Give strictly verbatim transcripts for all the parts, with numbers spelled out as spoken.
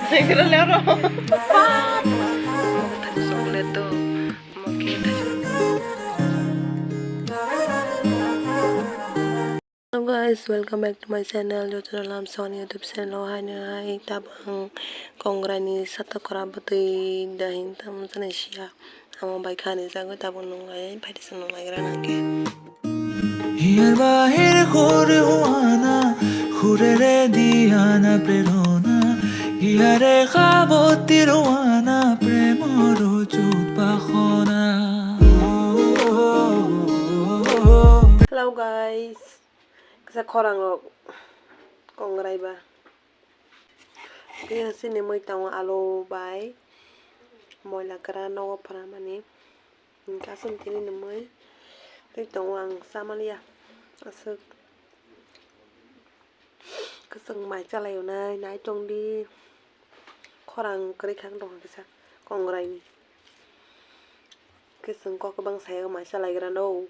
Chocolate do. Hello guys, welcome back to my channel. Jotono lamsong ani YouTube channel o haino hai tabang kongrai ni satok kora bwtwi dahin tamo chana sia. Amo bai khani jagwi tabang nunglai phai tisa nunglai gra nangkhe. Hiyar bahir khore huana, khore re diana prerona, hiyare khabotir huana, premoro chut pakhona. Hello guys. Kisa khorang rok kongrai ba. Kisa chini mui tongo alu bai moila kwran nogo phwrangmani. Hwnkhe aswk tini ni mui tei tongo ang chamaliya aswk kwchwng mai chalaio nai nai tongdi. Khorang kwrwi kha wng tongkha kisa kongrai ni. Khe chwng kok kwbang saio mai chalaigra no.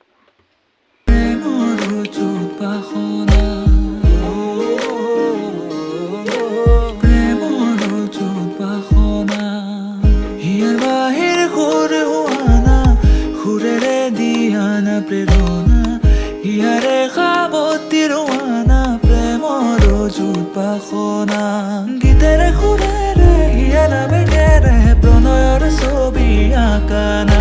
Hiyare khabotir huana premoro chut pakhona. Gitere khurere hiyana begere pronoyor sobi akana.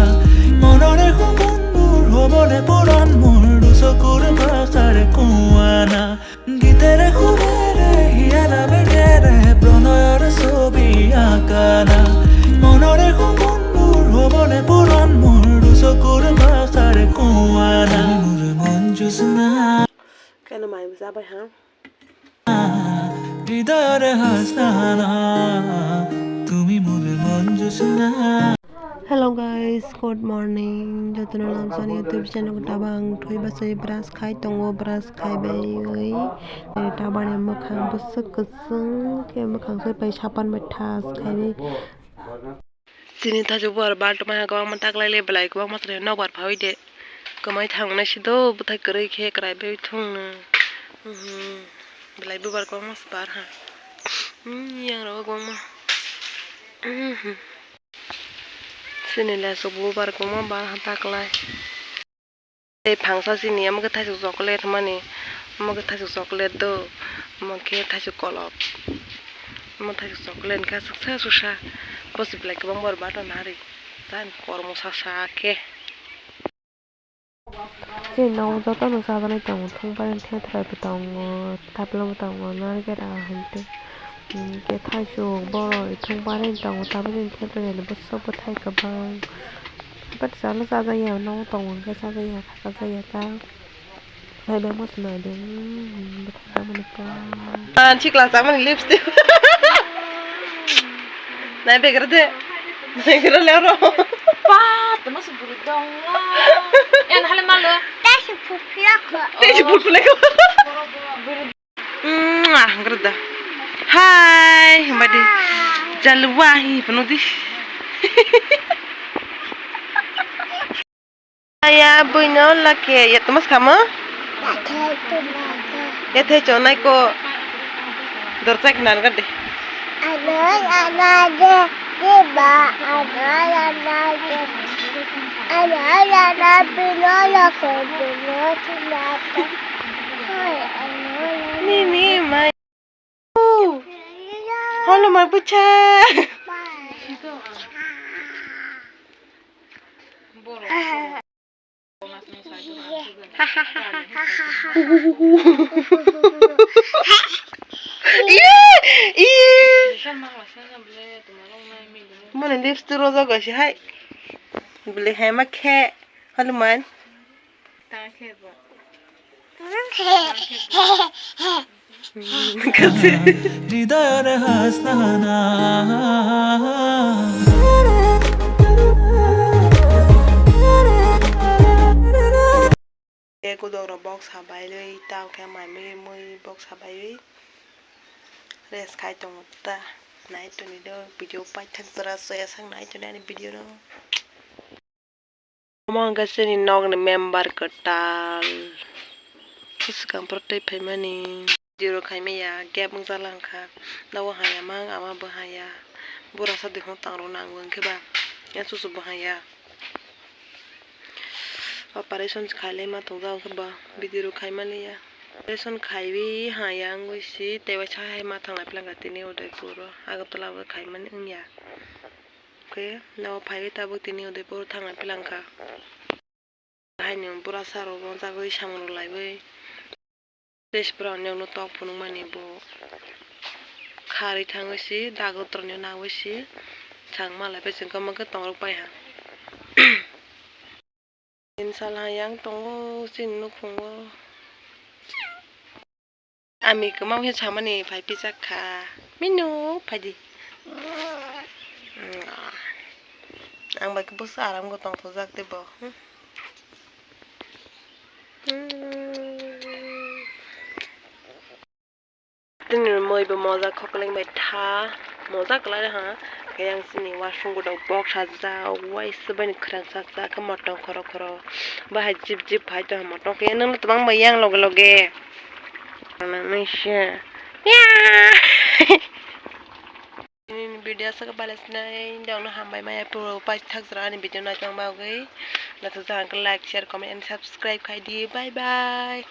Monore khubun bur hobole puran mul duso kurba kare kuana. Gitere khurere hiyana begere pronoyor sobi akana. Monore khubun bur hobole puran mul duso kurba kare kuana. Mure monjusna. Keno mai bwsa bai ha. Hidayore hasna. Tumi mure monjusna. Hello guys, good morning. Jotono lamsani YouTube channel o tabang thui basai brush khai tongo, brush khai baiwi. Tabani mwkhang bwswk kwchwng khe mwkhang se pai sapan bai thas khai. Chini thaichuk bubar baltu maya kwbangma taklaile belai kwbangma chwrai nokbar phawi de kwmai thangnai si do bwthai kwrwi khe kwrai bai thwngno belai bubar kwbangma se bar ha yang rogo kwbangma chini laichuk bubar kwbangma bar ha taklai. Tei phangsa chini omo khe thaisuk chocolate hwnmani, omo khe thaisuk chocolate do, omo khe thaisuk kolok, omo thaisuk chocolate hwnkhe aswk sa susa, bosi belai kwbang borok bathang nari, chani kormo sasa khe. Chini nogo jotono chajaknai tongo, thung bai thethrai bo tongo, tabla bo tongo, narikera hai tei. Hwnkhe thaisuk borok thung bareni tongo, tabukhe thepre bwswk bwthai kwbang. But chalo chajakya, nogo tongo hwnkhe chajakya, chajakya ta. Naibangma se naidi, umm, bwthai tongmani pura. Ah, sikla chamani lipstick. Nai begra de. Begra le oro. Pa, tamo se buru dong. En hale malo. Tei se phuphlakho. Tei se phuphlakho. Mwah, hwngrwk da. Hai, hwnba di. Jalwa hi, phano di. Aya, buino lakhe, ya, tamo sakamo? Ya, thai chonai ko. Dorchai khna nang de. Ano, ano, de, de ba, ano, ano, de. Ano, ano, bino, loko, bino, tunata. Hai, ano, ano. Ni, ni, mai. Oh. Halo, mai, pucha. Mai. Iye, iye. Mane lipstick rojak gaisi hai. Bwlwi hai ma khe haluman. Hridayore hasna na. Tei kudok rok box ha bai wi, tao khe mai mui, mui box ha bai wi rest khai tongo ta. Nai toni do video paithak jora soya sak nai toni ani video no. Omo hwnkhe chini nokni member kwtal swkang phuru twi phaimani. Video rok khaimaya gap wngjalak wngkha. Nogo haya mang ama bo haya. Bura sa dihon tangrok nango hwnkhe ba. Yang susu bo haya. Operation khailai ma tongjak wngkhe ba video rok khaimaliya. Operation khaiwi haya wngwi si tei waisa hai ma thanglai phlangkha tini Udaipur o. Agartala o khaimani wngya. Khe nogo phaiwi tabuk tini Udaipur thanglai phlangkha. Haino bura sa rok ronjagwi samung rok laiwi. Tei se borok ani tok phunukmani bo kharwi thangwi si dagotroni nangwi si changma lai bai chwng khe tong rok pai ha. Tini sal ha yang tongo chini nukhungo. Ami kwmao khe samani phai pijak kha. Minu, phaidi. Ang bai khe bwsa aram go tongthokjak tei bo. Tini moi bo moja khokleng bai tha. Moja kwlai ha. Khe yang chini wasung godok bok sajak. Waisa bai ni khwrang sajak khe motong khoro khoro. Bahai jip jip phai tong motong khe nang twbang bai yang loge loge. Nang nang se. Ya. Nini video saka bale sinai dong no hambai maya puro pai thak jora ani video nai tong bagwi. Nathok jang like, share, comment and subscribe khai di. Bye bye.